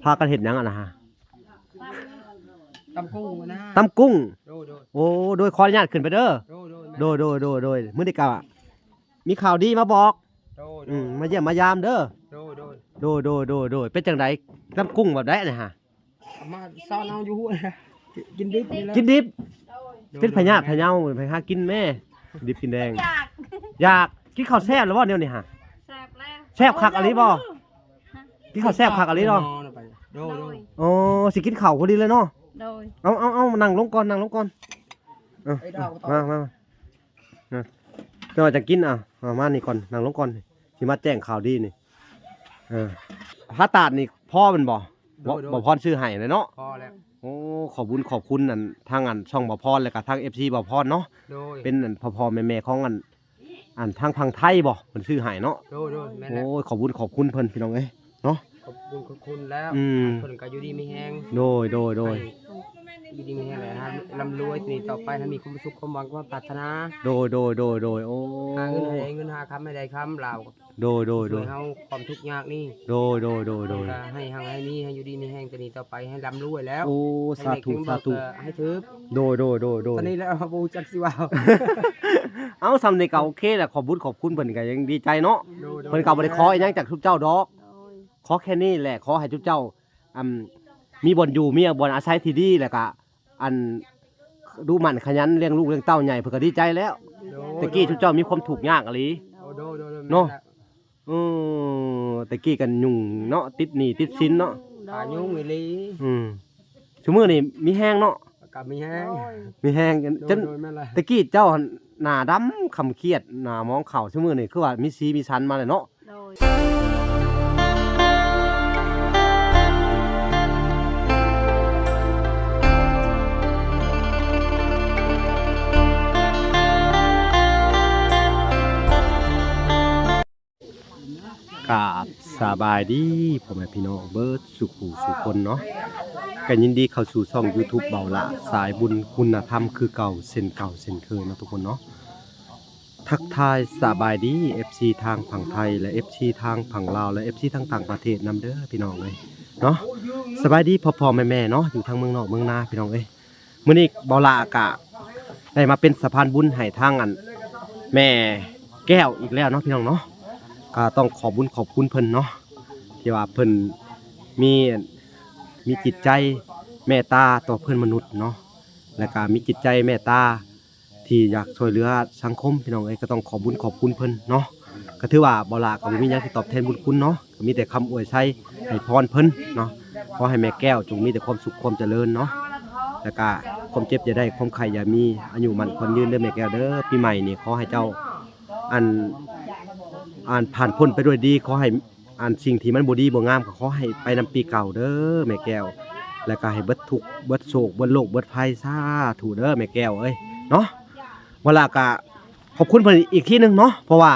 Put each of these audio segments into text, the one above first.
ພາກັນເຮັດຫຍັງຫັ້ນນະ? ຕຳກຸ້ງນະ. ຕຳກຸ້ງ. ໂດຍໆ. ໂອ້ ໂດຍ ຂໍອະນຸຍາດຂຶ້ນໄປເດີ. ໂດຍໆ. ໂດຍໆ ໂດຍໆ ໂດຍ. ມື້ນີ້ກະມີຂ່າວດີມາບອກ. ໂດຍໆ. ອືມ ມາຢ້ຽມມາຢາມເດີ. ໂດຍໆ. ໂດຍໆ ໂດຍໆ ໂດຍ. ເປັນຈັ່ງໃດ ຕຳກຸ້ງແບບໃດນີ້ຫະ? ເອົາມາຊ້ອນເອົາຢູ່ຫ້ວຍ ກິນດິບນີ້ແຫຼະ. ກິນດິບ? ໂດຍໆ. ເປັນພະຍາດພະເຍົາ ໄປຫາກິນແມ້ ດິບກິນແດງ. ຢາກ ຢາກ. ກິນເຂົ້າແຊບແລ້ວບໍ່ແນວນີ້ຫະ? ແຊບແລ້ວ. ແຊບຄັກອີ່ຫຼີບໍ່? ກິນເຂົ້າແຊບຄັກອີ່ຫຼີເນາະ. ໂດຍໆ. ໂອ້ ຊິກິນເຂົ້າພໍດີເລີຍເນາະ. ໂດຍ. ເອົາ ເອົາ ເອົາ ນັ່ງລົງກ່ອນ ນັ່ງລົງກ່ອນ. ເອີ ມາ ມາ ມາ ເອີ ເຈົ້າວ່າຈະກິນ ເອົາ ເອົາມານີ້ກ່ອນ ນັ່ງລົງກ່ອນ ຊິມາແຈ້ງຂ່າວດີນີ້. ເອີ ຜ້າຕາດນີ້ພໍແມ່ນບໍ່? ໂດຍໆ. ບໍ່ ບໍ່ພອນຊື້ໃຫ້ແຫຼະເນາະ. ພໍແລ້ວ. ໂອ້ ຂອບບຸນຂອບຄຸນ ອັນ ທາງ ອັນ ຊ່ອງບໍ່ພອນ ແລ້ວກະທາງ ເອັຟຊີ ບໍ່ພອນເນາະ. ໂດຍ. ເປັນ ອັນ ພໍ່ໆແມ່ໆຂອງ ອັນ ອັນທາງຝັ່ງໄທບໍ່ ເພິ່ນຊື້ໃຫ້ເນາະ. ໂດຍໆ ແມ່ນແຫຼະ. ໂອ້ຍ ຂອບບຸນຂອບຄຸນເພິ່ນ ພີ່ນ້ອງເອີຍເນາະ. ຂອບບຸນຂອບຄຸນແລ້ວ. ອືມ ເພິ່ນກໍຢູ່ດີມີແຮງ. ໂດຍໆໆ. ໃຫ້ຢູ່ດີມີແຮງ ແລະ ໃຫ້ລ່ຳລວຍ ນີ້ຕໍ່ໄປ ໃຫ້ມີຄວາມສຸກຄວາມຫວັງຄວາມປາດຖະໜາ. ໂດຍໆໆໆ. ໂອ້ ຫາເງິນໃຫ້ໄດ້ເງິນ ຫາຄຳໃຫ້ໄດ້ຄຳ ລາວ. ໂດຍໆໆ. ຊ່ວຍເຮົາຄວາມທຸກຍາກນີ້. ໂດຍໆໆໆ. ເພິ່ນກໍໃຫ້ຮັ່ງໃຫ້ມີ ໃຫ້ຢູ່ດີມີແຮງ ແຕ່ນີ້ຕໍ່ໄປໃຫ້ລ່ຳລວຍແລ້ວ. ໂອ້ ສາທຸ ສາທຸ ໃຫ້ຖືກ. ໂດຍໆໆໆ. ຕອນນີ້ແຫຼະ ບໍ່ຮູ້ຈັກຊິເວົ້າ. ເອົ້າ ສ່ຳນີ້ກໍໂອເຄແຫຼະ ຂອບບຸນຂອບຄຸນເພິ່ນກໍຍັງດີໃຈເນາະ. ໂດຍໆ. ເພິ່ນກໍບໍ່ໄດ້ຂໍອີ່ຫຍັງຈາກທຸກເຈົ້າດອກ. ໂດຍ. ຂໍແຄ່ນີ້ແຫຼະ ຂໍໃຫ້ທຸກເຈົ້າ ອັນ ມີບ່ອນຢູ່ ມີບ່ອນອາໄສທີ່ດີ ແລ້ວກະ ອັນ ດຸໝັ່ນຂະຫຍັນລ້ຽງລູກລ້ຽງເຕົ້າໃຫຍ່ ເພິ່ນກໍດີໃຈແລ້ວ. ໂດຍ. ແຕ່ກີ້ທຸກເຈົ້າມີຄວາມທຸກຍາກອີ່ຫຼີ. ໂດຍໆໆ. ເນາະ. ແມ່ນແຫຼະ. ເອີ ແຕ່ກີ້ກັນຫຍຸ້ງເນາະ ຕິດໜີ້ຕິດສິນເນາະ. ຫາຫຍຸ້ງອີ່ຫຼີ. ອືມ ຊຸມື້ນີ້ມີແຮງເນາະ. ກໍມີແຮງ. ໂດຍ. ມີແຮງ. ໂດຍໆ. ຈົນ ແມ່ນແຫຼະ. ແຕ່ກີ້ເຈົ້າໜ້າດຳຄຳຄຽດ ໜ້າມອງເຂົ້າ ຊຸມື້ນີ້ຄືວ່າມີສີມີສັນມາແລ້ວເນາະ. ໂດຍ. ກາບສະບາຍດີພໍ່ແມ່ພີ່ນ້ອງເບິດສູ່ຜູ້ສູ່ຄົນເນາະ. ກໍຍິນດີເຂົ້າສູ່ຊ່ອງຢູທູບເບົາຫຼ້າ ສາຍບຸນຄຸນນະທຳຄືເກົ່າ ເຊັ່ນເກົ່າເຊັ່ນເຄີຍເນາະທຸກຄົນເນາະ. ທັກທາຍສະບາຍດີ ເອັຟຊີ ທາງຝັ່ງໄທ ແລະ ເອັຟຊີ ທາງຝັ່ງລາວ ແລະ ເອັຟຊີ ທາງຕ່າງປະເທດນຳເດີພີ່ນ້ອງເອີຍເນາະ. ສະບາຍດີພໍ່ໆແມ່ໆເນາະ ຢູ່ທາງເມືອງນອກເມືອງນາພີ່ນ້ອງເອີຍ. ມື້ນີ້ເບົາຫຼ້າກະໄດ້ມາເປັນສະພານບຸນໃຫ້ທາງ ອັນ ແມ່ແກ້ວອີກແລ້ວເນາະພີ່ນ້ອງເນາະ. ກໍຕ້ອງຂອບບຸນຂອບຄຸນເພິ່ນເນາະ ທີ່ວ່າເພິ່ນມີ ມີຈິດໃຈເມດຕາຕໍ່ເພື່ອນມະນຸດເນາະ ແລ້ວກະມີຈິດໃຈເມດຕາ ທີ່ຢາກຊ່ວຍເຫຼືອສັງຄົມພີ່ນ້ອງເອີຍ. ກໍຕ້ອງຂອບບຸນຂອບຄຸນເພິ່ນເນາະ. ກໍຖືວ່າເບົາຫຼ້າກໍບໍ່ມີຫຍັງທີ່ຕອບແທນບຸນຄຸນເນາະ ກໍມີແຕ່ຄຳອວຍໄຊໃຫ້ພອນເພິ່ນເນາະ. ຂໍໃຫ້ແມ່ແກ້ວຈົ່ງມີແຕ່ຄວາມສຸກຄວາມຈະເລີນເນາະ ແລ້ວກະຄວາມເຈັບຢ່າໄດ້ ຄວາມໄຂ້ຢ່າມີ ອາຍຸໝັ້ນຂວັນຍືນເດີແມ່ແກ້ວເດີ. ປີໃໝ່ນີ້ຂໍໃຫ້ເຈົ້າ ອັນ ອັນ ຜ່ານພົ້ນໄປດ້ວຍດີ ຂໍໃຫ້ ອັນ ສິ່ງທີ່ມັນບໍ່ດີບໍ່ງາມກໍຂໍໃຫ້ໄປນຳປີເກົ່າເດີແມ່ແກ້ວ ແລ້ວກໍໃຫ້ເບິດທຸກເບິດໂສກເບິດໂລກເບິດໄພ ສາທຸເດີແມ່ແກ້ວເອີຍເນາະ. ເບົາຫຼ້າກໍຂອບຄຸນເພິ່ນອີກທີໜຶ່ງເນາະ ເພາະວ່າ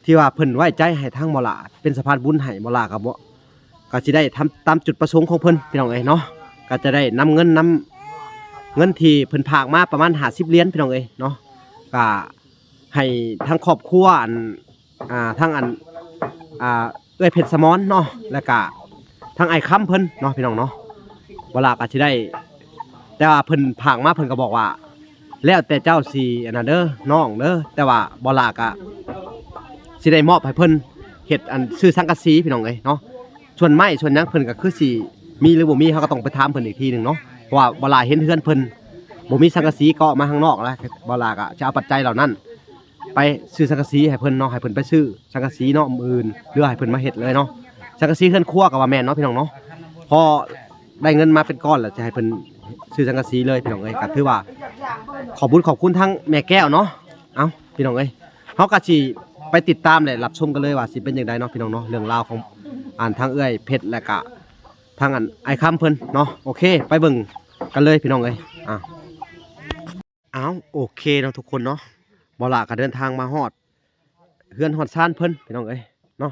ທີ່ວ່າເພິ່ນໄວ້ໃຈໃຫ້ທາງເບົາຫຼ້າເປັນສະພານບຸນໃຫ້ ເບົາຫຼ້າກໍບໍ່ ກໍຊິໄດ້ທຳຕາມຈຸດປະສົງຂອງເພິ່ນພີ່ນ້ອງເອີຍເນາະ. ກໍຈະໄດ້ນຳເງິນ ນຳເງິນທີ່ເພິ່ນຝາກມາປະມານຫ້າສິບຫຼຽນພີ່ນ້ອງເອີຍເນາະ ກໍ ໃຫ້ທັງຄອບຄົວ ອັນ ອ່າ ທັງ ອັນ ອ່າ ເອື້ອຍເພັດສະໝອນເນາະ ແລ້ວກະທັງອ້າຍຄຳເພິ່ນເນາະ ພີ່ນ້ອງເນາະ. ເວລາກໍຊິໄດ້ ແຕ່ວ່າເພິ່ນຝາກມາ ເພິ່ນກໍບອກວ່າ ແລ້ວແຕ່ເຈົ້າຊິ ອັນນັ້ນເດີ ນ້ອງເດີ ແຕ່ວ່າບໍ່ຫຼ້າກໍຊິໄດ້ມອບໃຫ້ເພິ່ນເຮັດ ອັນ ຊື້ສັງກະສີ ພີ່ນ້ອງເອີຍເນາະ. ສ່ວນໄມ້ສ່ວນຫຍັງເພິ່ນກໍຄືຊິມີ ຫຼື ບໍ່ມີ ເຮົາກໍຕ້ອງໄປຖາມເພິ່ນອີກທີໜຶ່ງເນາະ ເພາະວ່າບໍ່ຫຼ້າເຫັນເຮືອນເພິ່ນບໍ່ມີສັງກະສີ ກໍອອກມາຂ້າງນອກແລ້ວ ບໍ່ຫຼ້າກໍຈະເອົາປັດໄຈເຫຼົ່ານັ້ນ ໄປຊື້ສັງກະສີໃຫ້ເພິ່ນເນາະ ໃຫ້ເພິ່ນໄປຊື້ສັງກະສີເນາະ ມື້ອື່ນ ຫຼື ໃຫ້ເພິ່ນມາເຮັດເລີຍເນາະ. ສັງກະສີເຮືອນຄົວກໍວ່າແມ່ນເນາະ ພີ່ນ້ອງເນາະ ພໍໄດ້ເງິນມາເປັນກ້ອນແລ້ວ ຈະໃຫ້ເພິ່ນຊື້ສັງກະສີເລີຍ ພີ່ນ້ອງເອີຍ. ກໍຖືວ່າຂອບບຸນຂອບຄຸນທັງແມ່ແກ້ວເນາະ. ເອົ້າ ພີ່ນ້ອງເອີຍ ເຮົາກໍຊິໄປຕິດຕາມ ແລະ ຮັບຊົມກັນເລີຍວ່າຊິເປັນຈັ່ງໃດເນາະ ພີ່ນ້ອງເນາະ ເລື່ອງລາວຂອງ ອັນ ທາງເອື້ອຍເພັດ ແລະ ກະທາງ ອັນ ອ້າຍຄຳເພິ່ນເນາະ. ໂອເຄ ໄປເບິ່ງກັນເລີຍ ພີ່ນ້ອງເອີຍ. ອ້າວ ອ້າວ ໂອເຄເນາະທຸກຄົນເນາະ ເບົາຫຼ້າກໍເດີນທາງມາຮອດເຮືອນຮອດຊານເພິ່ນ ພີ່ນ້ອງເອີຍເນາະ.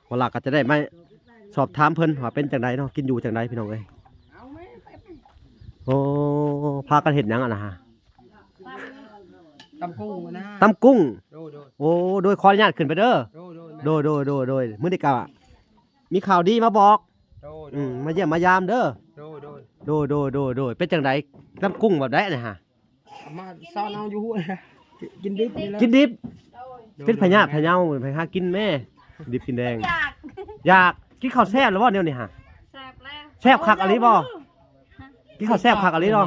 ເບົາຫຼ້າກໍຈະໄດ້ມາສອບຖາມເພິ່ນວ່າເປັນຈັ່ງໃດເນາະ ກິນຢູ່ຈັ່ງໃດ ພີ່ນ້ອງເອີຍ. ໂອ້ ພາກັນເຮັດຫຍັງຫັ້ນນະ? ຕຳກຸ້ງນະ. ຕຳກຸ້ງ. ໂດຍໆ. ໂອ້ ໂດຍ ຂໍອະນຸຍາດຂຶ້ນໄປເດີ. ໂດຍໆ ໂດຍໆ ໂດຍ. ມື້ນີ້ກໍມີຂ່າວດີມາບອກ. ໂດຍ ອືມ ມາຢ້ຽມມາຢາມເດີ ໂດຍ ໂດຍ ໂດຍ ໂດຍ ໂດຍ ເປັນຈັ່ງໃດ ນ້ຳກຸ້ງແບບໃດນີ້ຫະ? ເອົາມາຊ້ອນເອົາຢູ່ຫ້ວຍ ກິນດິບນີ້ແຫຼະ ກິນດິບ ໂດຍ ເປັນພະຍາດພະເຍົາ ໄປຫາກິນແມ້ ດິບກິນແດງ ຢາກ ຢາກ ກິນເຂົ້າແຊບແລ້ວບໍ່ແນວນີ້ຫະ? ແຊບແລ້ວ ແຊບຄັກອີ່ຫຼີບໍ່? ກິນເຂົ້າແຊບຄັກອີ່ຫຼີເນາະ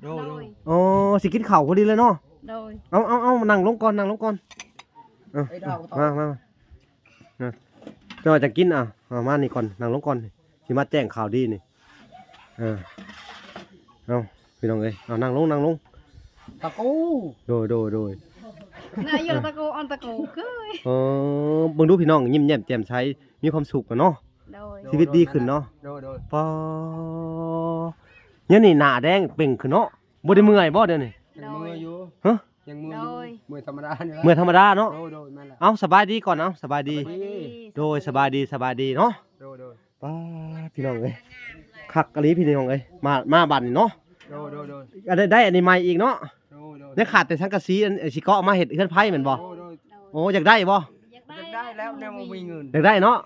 ໂດຍ ໂດຍ ໂອ້ ຊິກິນເຂົ້າພໍດີເລີຍເນາະ ໂດຍ ເອົາ ເອົາ ເອົາ ນັ່ງລົງກ່ອນ ນັ່ງລົງກ່ອນ ເອີ ມາ ມາ ມາ ເຈົ້າຈະກິນ ເອົາ ເອົາ ມານີ້ກ່ອນ ນັ່ງລົງກ່ອນ ຊິມາແຈ້ງຂ່າວດີນີ້ ເອີ ເອົາ ພີ່ນ້ອງເອີຍ ເອົາ ນັ່ງລົງ ນັ່ງລົງ ຕະກູ ໂດຍ ໂດຍ ໂດຍ ນາຍົກຕະກູ ອອນຕະກູເຄີຍ ເອີ ເບິ່ງດູພີ່ນ້ອງ ຍິ້ມແຍ້ມແຈ່ມໃສ ມີຄວາມສຸກແລ້ວເນາະ ໂດຍ ຊີວິດດີຂຶ້ນເນາະ ໂດຍ ໂດຍ ປາ ຍາມນີ້ໜ້າແດງເປັ່ງຂຶ້ນເນາະ ບໍ່ໄດ້ເມື່ອຍບໍ່ດຽວນີ້? ຍັງເມື່ອຍຢູ່ ຮະ? ຍັງເມື່ອຍຢູ່ ໂດຍ ເມື່ອຍທຳມະດານີ້ແຫຼະ ເມື່ອຍທຳມະດາເນາະ ໂດຍ ໂດຍ ແມ່ນແຫຼະ ເອົາ ສະບາຍດີກ່ອນ ເອົາ ສະບາຍດີ ສະບາຍດີ ໂດຍ ສະບາຍດີ ສະບາຍດີເນາະ ໂດຍ ໂດຍ ປ້າ ພີ່ນ້ອງເອີຍ ຄັກອີ່ຫຼີພີ່ນ້ອງເອີຍ ມາ ມາບັດນີ້ເນາະ ໂດຍ ໂດຍ ໂດຍ ອັນໃດ ໄດ້ອັນນີ້ໃໝ່ອີກເນາະ ໂດຍ ໂດຍ ຍັງຂາດແຕ່ສັງກະສີ ອັນ ອັນຊິເກາະມາເຮັດເຮືອນໄຟແມ່ນບໍ່? ໂດຍ ໂດຍ ໂອ້ ຢາກໄດ້ບໍ່? ຢາກໄດ້ ຢາກໄດ້ແລ້ວ ແນວບໍ່ມີເງິນ ຢາກໄດ້ເນາະ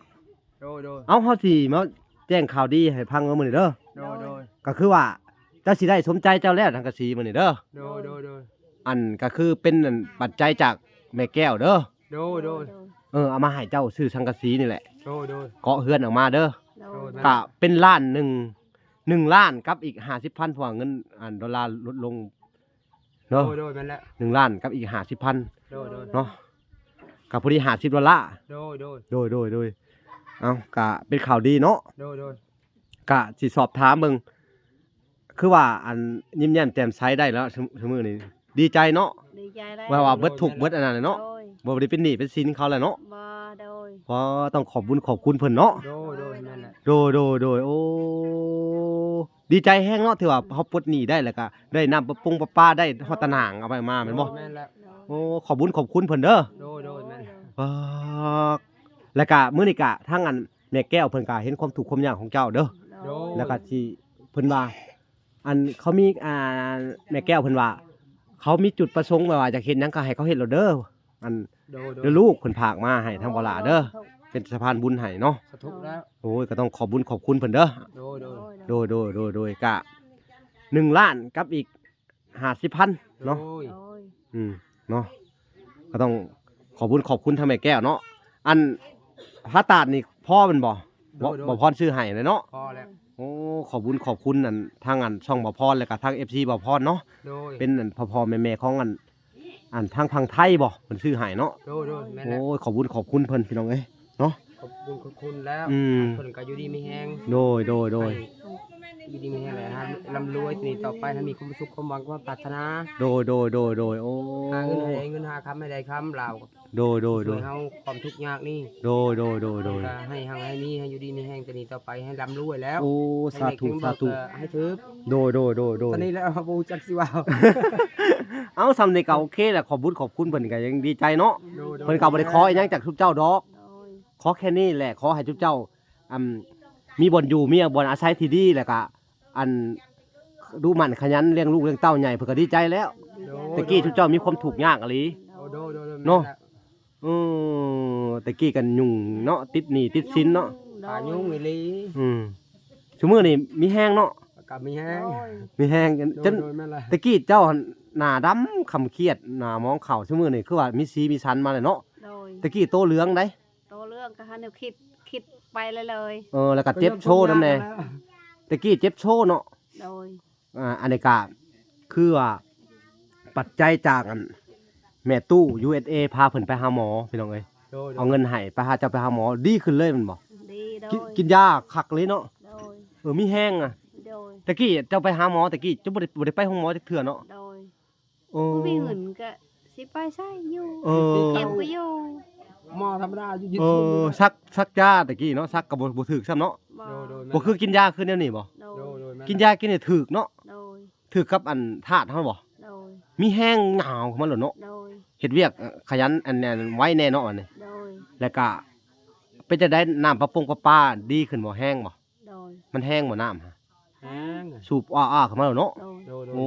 ໂດຍ ໂດຍ ເອົາ ເຮົາຊິມາແຈ້ງຂ່າວດີໃຫ້ຟັງເດີມື້ນີ້ເດີ ໂດຍ ໂດຍ ກໍຄືວ່າເຈົ້າຊິໄດ້ສົມໃຈເຈົ້າແລ້ວ ສັງກະສີມື້ນີ້ເດີ ໂດຍ ໂດຍ ໂດຍ ອັນ ກໍຄືເປັນ ອັນ ປັດໄຈຈາກແມ່ແກ້ວເດີ ໂດຍ ໂດຍ ເອີ ເອົາມາໃຫ້ເຈົ້າຊື້ສັງກະສີນີ້ແຫຼະ ໂດຍ ໂດຍ ເກາະເຮືອນອອກມາເດີ ໂດຍ ໂດຍ ກະເປັນລ້ານໜຶ່ງ ໜຶ່ງລ້ານກັບອີກຫ້າສິບພັນ ເພາະວ່າເງິນ ອັນ ໂດລາລົດລົງເນາະ ໂດຍ ໂດຍ ແມ່ນແຫຼະ ໜຶ່ງລ້ານກັບອີກຫ້າສິບພັນ ໂດຍ ໂດຍ ເນາະ ກະພໍດີຫ້າສິບໂດລາ ໂດຍ ໂດຍ ໂດຍ ໂດຍ ໂດຍ ເອົ້າ ກະເປັນຂ່າວດີເນາະ ໂດຍ ໂດຍ ກະຊິສອບຖາມເບິ່ງ ຄືວ່າ ອັນ ຍິ້ມແຍ້ມແຈ່ມໃສໄດ້ແລ້ວ ຊຸ ຊຸມື້ນີ້ ດີໃຈເນາະ ດີໃຈແລ້ວ ວ່າ ວ່າເບິດທຸກເບິດອັນນັ້ນແຫຼະເນາະ ໂດຍ ບໍ່ໄດ້ເປັນໜີ້ເປັນສິນເຂົາແລ້ວເນາະ ບໍ່ ໂດຍ ກໍຕ້ອງຂອບບຸນຂອບຄຸນເພິ່ນເນາະ ໂດຍ ໂດຍ ແມ່ນແຫຼະ ໂດຍ ໂດຍ ໂດຍ ໂອ້ ດີໃຈແຮງເນາະ ທີ່ວ່າເຮົາປົດໜີ້ໄດ້ ແລ້ວກໍໄດ້ນ້ຳປະປົງປະປາ ໄດ້ຮອດຕາໜ່າງເອົາໄປມາແມ່ນບໍ່? ໂດຍ ແມ່ນແລ້ວ ໂອ້ ຂອບບຸນຂອບຄຸນເພິ່ນເດີ ໂດຍ ໂດຍ ແມ່ນແລ້ວ ປາກ ແລ້ວກໍມື້ນີ້ກໍທາງ ອັນ ແມ່ແກ້ວເພິ່ນກໍເຫັນຄວາມທຸກຄວາມຍາກຂອງເຈົ້າເດີ ໂດຍ ແລ້ວກໍຊິ ເພິ່ນວ່າ ອັນ ເຂົາມີ ອ່າ ແມ່ແກ້ວເພິ່ນວ່າ ເຂົາມີຈຸດປະສົງແບບວ່າຢາກເຮັດຫຍັງກໍໃຫ້ເຂົາເຮັດໂລດເດີ ອັນ ໂດຍ ໂດຍ ເດີລູກ ເພິ່ນຝາກມາໃຫ້ທາງບໍ່ຫຼ້າເດີ ໂດຍ ເປັນສະພານບຸນໃຫ້ເນາະ ສາທຸແລ້ວ ໂອ້ຍ ກໍຕ້ອງຂອບບຸນຂອບຄຸນເພິ່ນເດີ ໂດຍ ໂດຍ ໂດຍ ໂດຍ ໂດຍ ກະໜຶ່ງລ້ານກັບອີກຫ້າສິບພັນເນາະ ໂດຍ ໂດຍ ອືມ ເນາະ ກໍຕ້ອງຂອບບຸນຂອບຄຸນທາງແມ່ແກ້ວເນາະ ອັນ ຜ້າຕາດນີ້ພໍແມ່ນບໍ່? ໂດຍ ໂດຍ ບໍ່ພອນຊື້ໃຫ້ແຫຼະເນາະ ພໍແລ້ວ ໂອ້ ຂອບບຸນຂອບຄຸນ ອັນ ທາງ ອັນ ຊ່ອງບໍ່ພອນ ແລ້ວກໍທາງ ເອັຟຊີ ບໍ່ພອນເນາະ ໂດຍ ເປັນ ອັນ ພໍ່ໆແມ່ໆຂອງ ອັນ ອັນ ທາງຝັ່ງໄທບໍ່ ເພິ່ນຊື້ໃຫ້ເນາະ ໂດຍ ໂດຍ ແມ່ນແຫຼະ ໂອ້ຍ ຂອບບຸນຂອບຄຸນເພິ່ນ ພີ່ນ້ອງເອີຍ ເນາະ ຂອບບຸນຂອບຄຸນແລ້ວ ອືມ ເພິ່ນກໍຢູ່ດີມີແຮງ ໂດຍ ໂດຍ ໂດຍ ໃຫ້ຢູ່ດີມີແຮງ ແລະ ໃຫ້ລ່ຳລວຍ ນີ້ຕໍ່ໄປໃຫ້ມີຄວາມສຸກຄວາມຫວັງຄວາມປາດຖະໜາ ໂດຍ ໂດຍ ໂດຍ ໂດຍ ໂອ້ ຫາເງິນໃຫ້ໄດ້ເງິນ ຫາຄຳໃຫ້ໄດ້ຄຳ ລາວ ໂດຍ ໂດຍ ໂດຍ ຊ່ວຍເຮົາຄວາມທຸກຍາກນີ້ ໂດຍ ໂດຍ ໂດຍ ໂດຍ ເພິ່ນກໍໃຫ້ຮັ່ງໃຫ້ມີ ໃຫ້ຢູ່ດີມີແຮງ ແຕ່ນີ້ຕໍ່ໄປໃຫ້ລ່ຳລວຍແລ້ວ ໂອ້ ສາທຸ ໃຫ້ເລກ ສາທຸ ໃຫ້ຖືກ ໂດຍ ໂດຍ ໂດຍ ໂດຍ ຕອນນີ້ແຫຼະ ເຮົາບໍ່ຮູ້ຈັກຊິເວົ້າ ເອົ້າ ສ່ຳນີ້ກໍໂອເຄແຫຼະ ຂອບບຸນຂອບຄຸນເພິ່ນກໍຍັງດີໃຈເນາະ ໂດຍ ໂດຍ ເພິ່ນກໍບໍ່ໄດ້ຂໍອີ່ຫຍັງຈາກຊຸມເຈົ້າດອກ ໂດຍ ຂໍແຄ່ນີ້ແຫຼະ ຂໍໃຫ້ຊຸມເຈົ້າ ອັນ ມີບ່ອນຢູ່ ມີບ່ອນອາໄສທີ່ດີ ແລ້ວກະ ອັນ ດຸໝັ່ນຂະຫຍັນ ລ້ຽງລູກລ້ຽງເຕົ້າໃຫຍ່ ເພິ່ນກໍດີໃຈແລ້ວ ໂດຍ ແຕ່ກີ້ຊຸມເຈົ້າມີຄວາມທຸກຍາກອີ່ຫຼີ ໂດຍ ໂດຍ ໂດຍ ເນາະ ແມ່ນແຫຼະ ເອີ ແຕ່ກີ້ກໍຫຍຸ້ງເນາະ ຕິດໜີ້ຕິດສິນເນາະ ຫາຫຍຸ້ງອີ່ຫຼີ ອືມ ຊຸມື້ນີ້ມີແຮງເນາະ ກໍມີແຮງ ໂດຍ ມີແຮງ ໂດຍ ຈົນ ໂດຍ ແມ່ນແຫຼະ ແຕ່ກີ້ເຈົ້າໜ້າດຳຄຳຄຽດ ໜ້າມອງເຂົ້າ ຊຸມື້ນີ້ຄືວ່າມີສີມີສັນມາແລ້ວເນາະ ໂດຍ ແຕ່ກີ້ໂຕເຫຼືອງໃດ ໂຕເລື່ອງກໍຫາແນວຄິດ ຄິດໄປເລີຍໆ ເອີ ແລ້ວກໍເຈັບໂຊນຳແດ່ ຕະກີ້ເຈັບໂຊເນາະ ໂດຍ ອ່າ ອັນນີ້ກໍຄືວ່າປັດໄຈຈາກ ອັນ ແມ່ຕູ້ ຢູເອັສເອ ພາເພິ່ນໄປຫາໝໍ ພີ່ນ້ອງເອີຍ ໂດຍ ເອົາເງິນໃຫ້ ໄປຫາເຈົ້າໄປຫາໝໍ ດີຂຶ້ນເລີຍແມ່ນບໍ່? ດີ ໂດຍ ກິນ ກິນຢາຄັກເລີຍເນາະ ໂດຍ ເອີ ມີແຮງອະ ໂດຍ ຕະກີ້ເຈົ້າໄປຫາໝໍ ຕະກີ້ເຈົ້າບໍ່ໄດ້ ບໍ່ໄດ້ໄປໂຮງໝໍຈັກເທື່ອເນາະ ໂດຍ ໂອ້ ບໍ່ມີເງິນກໍຊິໄປໃສຢູ່ ເອີ ເຈັບກໍຢູ່ ໝໍທຳມະດາຢູ່ ເອີ ສັກ ສັກຢາແຕ່ກີ້ເນາະ ສັກກໍບໍ່ ບໍ່ຖືກຊ້ຳເນາະ ບໍ່ ໂດຍ ໂດຍ ບໍ່ຄືກິນຢາຄືແນວນີ້ບໍ່? ໂດຍ ໂດຍ ໂດຍ ແມ່ນ ກິນຢາກິນນີ້ຖືກເນາະ ໂດຍ ຖືກກັບອັນທາດເຮົາບໍ່? ໂດຍ ມີແຮງຍາວຂຶ້ນມາໂລດເນາະ ໂດຍ ເຮັດວຽກ ເອີ ຂະຫຍັນ ອັນນັ້ນໄວແນ່ເນາະ ອັນນີ້ ໂດຍ ແລ້ວກະເປັນຈັ່ງໃດ ນ້ຳປະປົງປະປາດີຂຶ້ນບໍ່? ແຮງບໍ່? ໂດຍ ມັນແຮງບໍ່ນ້ຳຫະ? ແຮງ ສູບອ້າໆຂຶ້ນມາແລ້ວເນາະ ໂດຍ ໂດຍ ໂດຍ ໂອ້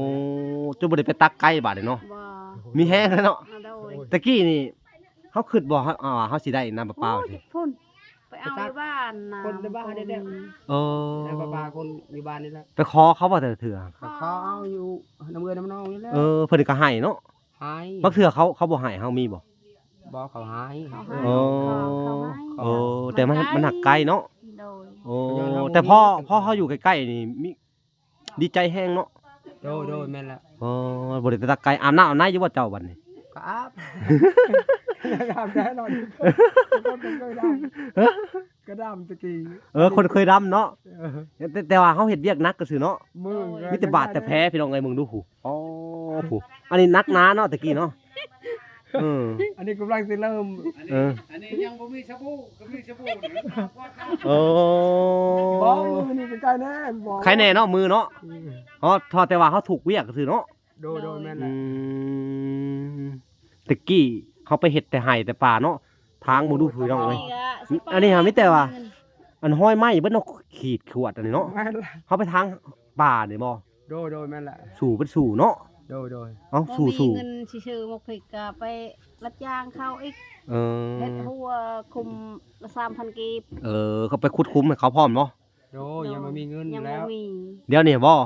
ຈົນບໍ່ໄດ້ໄປຕັກໄກບາດນີ້ເນາະ ບໍ່ ມີແຮງແລ້ວເນາະ ໂດຍ ແຕ່ກີ້ນີ້ເຮົາຄິດບໍ່ ເຮົາ ເຮົາຊິໄດ້ນ້ຳປະປາ ໂອ້ຍ ພຸ້ນ ໄປ ເອົາຢູ່ບ້ານນະ ຄົນໃນບ້ານນີ້ແຫຼະ ບໍ່ມີ ເອີ ແລ້ວກໍປາຄົນຢູ່ບ້ານນີ້ແຫຼະ ໄປຂໍເຂົາບໍ່ແຕ່ລະເທື່ອ? ກໍຂໍເອົາຢູ່ນຳເອື້ອຍນຳນ້ອງນີ້ແຫຼະ ເອີ ເພິ່ນກໍໃຫ້ເນາະ ໃຫ້ ບາງເທື່ອເຂົາ ເຂົາບໍ່ໃຫ້ເຮົາມີບໍ່? ບໍ່ ເຂົາໃຫ້ ເຂົາໃຫ້ ອໍ ເຂົາ ເຂົາໃຫ້ ເອີ ແຕ່ມັນ ມັນ ມັນຫາກໄກເນາະ ໂດຍ ໂອ້ ແຕ່ພໍ ພໍເຮົາຢູ່ໃກ້ໆນີ້ມີ ດີໃຈແຮງເນາະ ໂດຍ ໂດຍ ແມ່ນແຫຼະ ອໍ ບໍ່ໄດ້ແຕ່ຕັກໄກ່ ອາບນ້ຳອາບໃນຢູ່ບໍ່ເຈົ້າບັດນີ້? ກໍອາບ ອາບແນ່ນອນ ກໍດຳແຕ່ກີ້ ເອີ ຄົນເຄີຍດຳເນາະ ເອີ ແຕ່ ແຕ່ວ່າເຮົາເຮັດວຽກໜັກຊື່ເນາະ ມື້ ມີແຕ່ບາດແຕ່ແຜ ພີ່ນ້ອງເອີຍ ເບິ່ງດູຜູ້ ອໍ ຜູ້ ອັນນີ້ໜັກໜາເນາະ ແຕ່ກີ້ເນາະ ເອີ ອັນນີ້ກຳລັງຊິເລີ່ມ ເອີ ອັນນີ້ຍັງບໍ່ມີສະບູ ກໍມີສະບູນີ້ ໂອ້ ບໍ່ ມື້ນີ້ກໍໄຄແນ່ ບໍ່ ໄຄແນ່ເນາະ ມື້ເນາະ ອືມ ເຮົາ ເຮົາແຕ່ວ່າເຮົາທຸກວຽກຊື່ເນາະ ໂດຍ ໂດຍ ໂດຍ ແມ່ນແຫຼະ ອືມ ແຕ່ກີ້ເຮົາໄປເຮັດແຕ່ໄຮ່ແຕ່ປ່າເນາະ ທາງບໍ່ຮູ້ພີ່ນ້ອງເອີຍ ອັນນີ້ຫາມີແຕ່ວ່າ ອັນຮອຍໄມ້ເບິດເນາະ ຂີດຂວດອັນນີ້ເນາະ ແມ່ນລະ ເຮົາໄປທາງປ່ານີ້ບໍ່? ໂດຍ ໂດຍ ແມ່ນແຫຼະ ສູ້ເປັນສູ້ເນາະ ໂດຍ ໂດຍ ເອົ້າ ບໍ່ມີ ສູ້ໆ ເງິນຊື່ໆ ໝາກເຜັກກໍໄປຮັບຈ້າງເຂົາອີກ ເອີ ເຮັດຮົ້ວຂຸມລະສາມພັນກີບ ເອີ ກໍໄປຂຸດຂຸມໃຫ້ເຂົາພ້ອມບໍ່? ໂດຍ ໂດຍ ຍັງບໍ່ມີເງິນ ຍັງບໍ່ມີ ແລ້ວ ດຽວນີ້ບໍ່?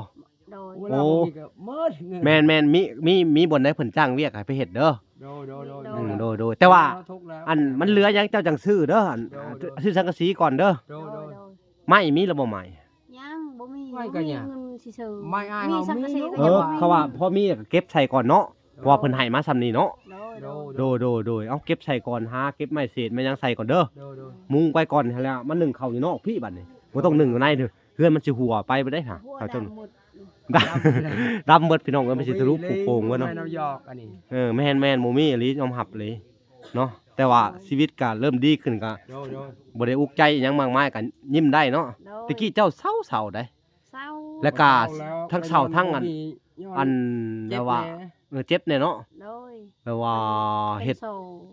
ໂດຍ ໂອ້ ເວລາບໍ່ມີກໍໝົດເງິນ ແມ່ນໆ ມີ ມີ ມີບ່ອນໃດເພິ່ນຈ້າງວຽກໃຫ້ໄປເຮັດເດີ ໂດຍ ໂດຍ ໂດຍ ໂດຍ ອືມ ໂດຍ ໂດຍ ແຕ່ວ່າ ອັນມັນເຫຼືອຫຍັງເຈົ້າຈັ່ງຊື້ເດີ ອັນ ໂດຍ ໂດຍ ຊື້ສັງກະສີກ່ອນເດີ ໂດຍ ໂດຍ ໂດຍ ໄມ້ມີແລ້ວບໍ່ໄມ້? ຍັງບໍ່ມີ ໄມ້ກໍຍັງ ບໍ່ມີເງິນຊິຊື້ ໄມ້ອ້າຍເຮົາມີຢູ່ ເອີ ເຂົາວ່າພໍມີກໍເກັບໃສ່ກ່ອນເນາະ ເພາະວ່າເພິ່ນໃຫ້ມາຊ່ຳນີ້ເນາະ ໂດຍ ໂດຍ ໂດຍ ໂດຍ ເອົາເກັບໃສ່ກ່ອນ ຫາເກັບໄມ້ເສດໄມ້ຫຍັງໃສ່ກ່ອນເດີ ໂດຍ ໂດຍ ມຸງໄວ້ກ່ອນຫັ້ນແຫຼະ ມາໜຶ້ງເຂົ້າຢູ່ນອກພີ້ບັດນີ້ ບໍ່ຕ້ອງໜຶ້ງຢູ່ໃນເດີ ເຮືອນມັນຊິຮົ່ວໄປບໍ່ໄດ້ຫາ ຫັ້ວ ເຂົາເຈົ້າ ດຳໝົດ ດຳໝົດພີ່ນ້ອງເອີຍ ມັນຊິທະລຸປຸໂປ່ງເບິດເນາະ ບໍ່ມີເລີຍ ແມ່ນເອົາຫຍອກອັນນີ້ ເອີ ແມ່ນໆ ບໍ່ມີອີ່ຫຼີ ຍອມຮັບອີ່ຫຼີເນາະ ແຕ່ວ່າຊີວິດກໍເລີ່ມດີຂຶ້ນ ກໍ ໂດຍ ໂດຍ ບໍ່ໄດ້ອຸກໃຈອີ່ຫຍັງມາກມາຍ ກໍຍິ້ມໄດ້ເນາະ ໂດຍ ແຕ່ກີ້ເຈົ້າເຊົາໆໃດ ເຊົາ ແລ້ວກໍ ເຊົາແລ້ວ ທັງເຊົາທັງອັນ ບໍ່ມີຍ້ອນ ອັນ ເຈັບ ແບບວ່າ ແດ່ ເອີ ເຈັບແດ່ເນາະ ໂດຍ ແບບວ່າເຮັດ ເປັນໂຊ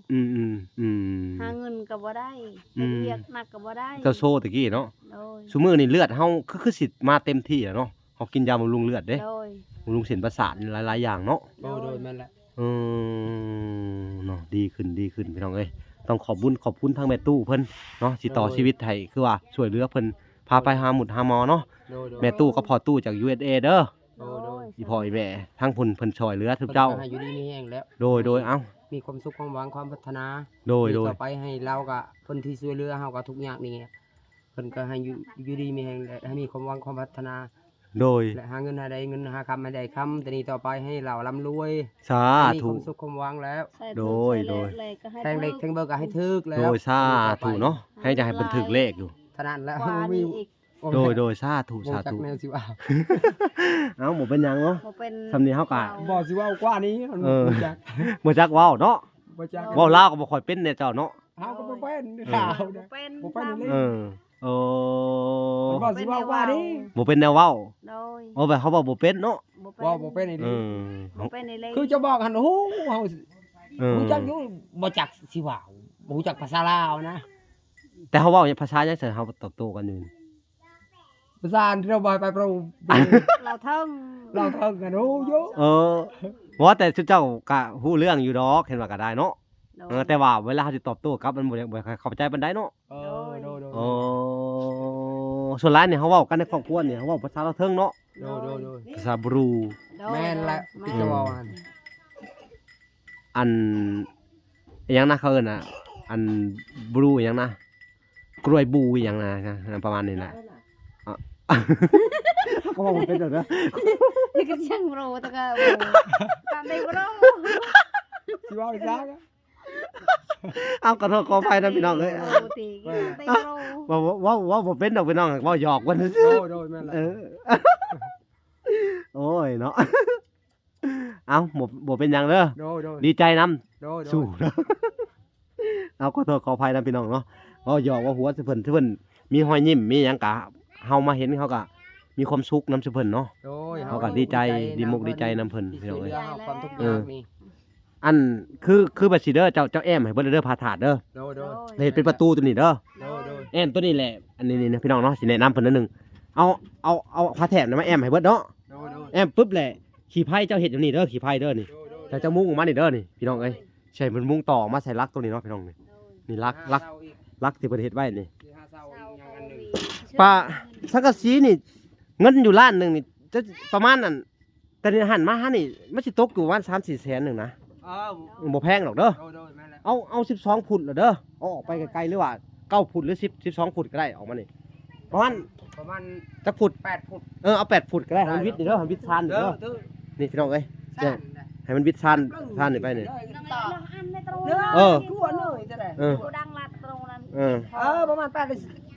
ອືມໆ ອືມ ຫາເງິນກໍບໍ່ໄດ້ ອືມ ເຮັດວຽກໜັກກໍບໍ່ໄດ້ ເຈົ້າໂຊແຕ່ກີ້ເນາະ ໂດຍ ຊຸມື້ນີ້ເລືອດເຮົາຄື ຄືຊິມາເຕັມທີ່ແລ້ວເນາະ ເຮົາກິນຢາບຳລຸງເລືອດເດ້ ໂດຍ ບຳລຸງເສັ້ນປະສາດຫຼາຍໆຢ່າງເນາະ ໂດຍ ໂດຍ ແມ່ນແຫຼະ ເອີ ເນາະ ດີຂຶ້ນ ດີຂຶ້ນພີ່ນ້ອງເອີຍ ຕ້ອງຂອບບຸນຂອບຄຸນທາງແມ່ຕູ້ເພິ່ນເນາະ ທີ່ຕໍ່ ໂດຍ ຊີວິດໃຫ້ ຄືວ່າຊ່ວຍເຫຼືອເພິ່ນ ພາໄປຫາໝຸດຫາໝໍເນາະ ໂດຍ ໂດຍ ແມ່ຕູ້ກັບພໍ່ຕູ້ຈາກ ຢູເອສເອ ເດີ ໂດຍ ໂດຍ ອີ່ພໍ່ອີ່ແມ່ທາງພຸ້ນເພິ່ນຊ່ອຍເຫຼືອທຸກເຈົ້າ ເພິ່ນກໍໃຫ້ຢູ່ດີມີແຮງແລ້ວ ໂດຍ ໂດຍ ເອົ້າ ມີຄວາມສຸກຄວາມຫວັງຄວາມປາດຖະໜາ ໂດຍ ໂດຍ ຕໍ່ໄປໃຫ້ລາວກໍ ເພິ່ນທີ່ຊ່ວຍເຫຼືອເຮົາກໍທຸກຍາກນີ້ ເພິ່ນກໍໃຫ້ຢູ່ ຢູ່ດີມີແຮງ ແລະ ໃຫ້ມີຄວາມຫວັງຄວາມປາດຖະໜາ ໂດຍ ແລະ ຫາເງິນໃຫ້ໄດ້ເງິນ ຫາຄຳໃຫ້ໄດ້ຄຳ ແຕ່ນີ້ຕໍ່ໄປໃຫ້ລາວລ່ຳລວຍ ສາທຸ ໃຫ້ມີຄວາມສຸກຄວາມຫວັງແລ້ວ ໂດຍ ໂດຍ ແທງເລກແທງເບີກໍໃຫ້ຖືກແລ້ວ ໂດຍ ສາທຸເນາະ ໃຫ້ຢາກໃຫ້ເພິ່ນຖືກເລກຢູ່ ເທົ່ານັ້ນແຫຼະ ບໍ່ມີອີກ ໂດຍ ໂດຍ ສາທຸ ບໍ່ ສາທຸ ຈັກແນວຊິວ່າ ເອົ້າ ບໍ່ເປັນຫຍັງເນາະ ບໍ່ເປັນ ຊ່ຳນີ້ເຮົາກໍ ເວົ້າ ບໍ່ຊິເວົ້າກວ່ານີ້ ເອີ ບໍ່ຈັກ ບໍ່ຈັກເວົ້າເນາະ ບໍ່ຈັກ ເວົ້າລາວກໍບໍ່ຄ່ອຍເປັນແດ່ເຈົ້າເນາະ ເຮົາກໍບໍ່ເປັນ ເອີ ລາວ ບໍ່ເປັນ ບໍ່ເປັນ ເອີ ໂອ້ ບໍ່ຊິເວົ້າວ່ານີ້ ບໍ່ເປັນແນວເວົ້າ ໂດຍ ໂອ້ ແບບເຮົາເວົ້າບໍ່ເປັນເນາະ ບໍ່ເປັນ ເວົ້າບໍ່ເປັນອີ່ຫຼີ ເອີ ບໍ່ເປັນອີ່ຫຼີ ຄືຈະບອກຫັ້ນ ໂອ້ ເຮົາ ເອີ ຮູ້ຈັກຢູ່ ບໍ່ຈັກຊິເວົ້າ ບໍ່ຮູ້ຈັກພາສາລາວນະ ແຕ່ເຮົາເວົ້າພາສາຫຍັງຊັ້ນ ເຮົາຕອບໂຕ້ກັນຢູ່ ພາສາອັນທີ່ເຮົາບໍ່ໃຫ້ໄປໂປຣ ລາວເທິງ ລາວເທິງກັນຮູ້ຢູ່ ເອີ ວ່າແຕ່ຊຸມເຈົ້າກະຮູ້ເລື່ອງຢູ່ດອກ ເຫັນວ່າກະໄດ້ເນາະ ໂດຍ ເອີ ແຕ່ວ່າເວລາເຮົາຊິຕອບໂຕ້ກັບ ມັນບໍ່ ບໍ່ຄ່ອຍເຂົ້າໃຈປານໃດເນາະ ໂດຍ ໂດຍ ໂດຍ ໂອ້ ສ່ວນຫຼາຍນີ້ເຮົາເວົ້າກັນໃນຄອບຄົວນີ້ ເຮົາເວົ້າພາສາລາວເທິງເນາະ ໂດຍ ໂດຍ ໂດຍ ພາສາບຣູ ໂດຍ ແມ່ນແຫຼະ ໂດຍ ທີ່ຈະເວົ້າຫັ້ນ ອັນ ອີ່ຫຍັງນະ ເຂົາເອີ້ນນະ ອັນບຣູອີ່ຫຍັງນະ ກລ້ວຍບູອີ່ຫຍັງນະ ປະມານນີ້ນະ ເອົ້າ ເຂົາເວົ້າບໍ່ເປັນດອກເດີ ນີ້ກໍຍັງບຣູ ແຕ່ກໍບຣູ ຕາມໄດ້ບຣູ ຊິເວົ້າອີ່ຫຍັງ ເອົາ ຂໍໂທດຂໍອະໄພນຳພີ່ນ້ອງເອີຍ ໂອ້ ເວົ້າ ເວົ້າ ເວົ້າ ເວົ້າບໍ່ເປັນດອກພີ່ນ້ອງ ເວົ້າຫຍອກເພິ່ນຊື່ໆ ໂດຍ ໂດຍ ແມ່ນລະ ເອີ ໂອ້ຍເນາະ ເອົ້າ ບໍ່ ບໍ່ເປັນຫຍັງເດີ ໂດຍ ໂດຍ ດີໃຈນຳ ໂດຍ ໂດຍ ສູ້ເດີ ເອົາ ຂໍໂທດຂໍອະໄພນຳພີ່ນ້ອງເນາະ ເວົ້າຫຍອກເວົ້າຫົວໃສ່ເພິ່ນ ເພິ່ນມີຮອຍຍິ້ມມີຫຍັງກະ ເຮົາມາເຫັນເຮົາກະມີຄວາມສຸກນຳໃສ່ເພິ່ນເນາະ ໂດຍ ເຮົາກະດີໃຈ ເຮົາກະດີໃຈ ດີມຸກດີໃຈນຳເພິ່ນ ພີ່ນ້ອງເອີຍ ເອີ ອັນ ຄື ຄືແບບຊີ້ເດີ ເຈົ້າ ເຈົ້າແອ້ມໃຫ້ເພິ່ນເດີ ຜ້າຖາດເດີ ໂດຍ ໂດຍ ແລ້ວເຮັດເປັນປະຕູໂຕນີ້ເດີ ໂດຍ ໂດຍ ແອ້ມໂຕນີ້ແຫຼະ ອັນນີ້ ນີ້ ພີ່ນ້ອງເນາະ ຊິແນະນຳເພິ່ນໜ້ອຍໜຶ່ງ ເອົາ ເອົາ ເອົາຜ້າແຖບນີ້ມາແອ້ມໃຫ້ເບິດເນາະ ໂດຍ ໂດຍ ແອ້ມປຶບແຫຼະ ຂີ້ໄພເຈົ້າເຮັດຢູ່ນີ້ເດີ ຂີ້ໄພເດີນີ້ ໂດຍ ໂດຍ ແລ້ວເຈົ້າມຸງອອກມານີ້ເດີນີ້ ພີ່ນ້ອງເອີຍ ໃສ່ເພິ່ນມຸງຕໍ່ອອກມາໃສ່ຫຼັກໂຕນີ້ເນາະ ພີ່ນ້ອງນີ້ ໂດຍ ນີ້ຫຼັກ ຫຼັກ ຫຼັກທີ່ເພິ່ນເຮັດໄວ້ນີ້ ປະສັງກະສີນີ້ ເງິນຢູ່ລ້ານໜຶ່ງນີ້ ຈະປະມານນັ້ນ ແຕ່ນີ້ຫັ້ນມາຫັ້ນນີ້ ມັນຊິຕົກຢູ່ປະມານສາມສີ່ແສນໜຶ່ງນະ. ເອີ ບໍ່ແພງດອກເດີ. ໂດຍໆ ແມ່ນແຫຼະ. ເອົາ ເອົາສິບສອງຟຸດລະເດີ ເອົາອອກໄປໄກໆ ຫຼືວ່າເກົ້າຟຸດ ຫຼືສິບ ສິບສອງຟຸດກໍໄດ້ອອກມານີ້ ປະມານ ປະມານຈັກຟຸດ? ແປດຟຸດ. ເອີ ເອົາແປດຟຸດກໍໄດ້ ໃຫ້ມັນວິດນີ້ເດີ ໃຫ້ມັນວິດຊານນີ້ເດີ. ໂດຍໆ ນີ້ພີ່ນ້ອງເອີຍ ຊານນະ ໃຫ້ມັນວິດຊານ ຊານນີ້ໄປນີ້. ເອີ ເອີ ປະມານແປດ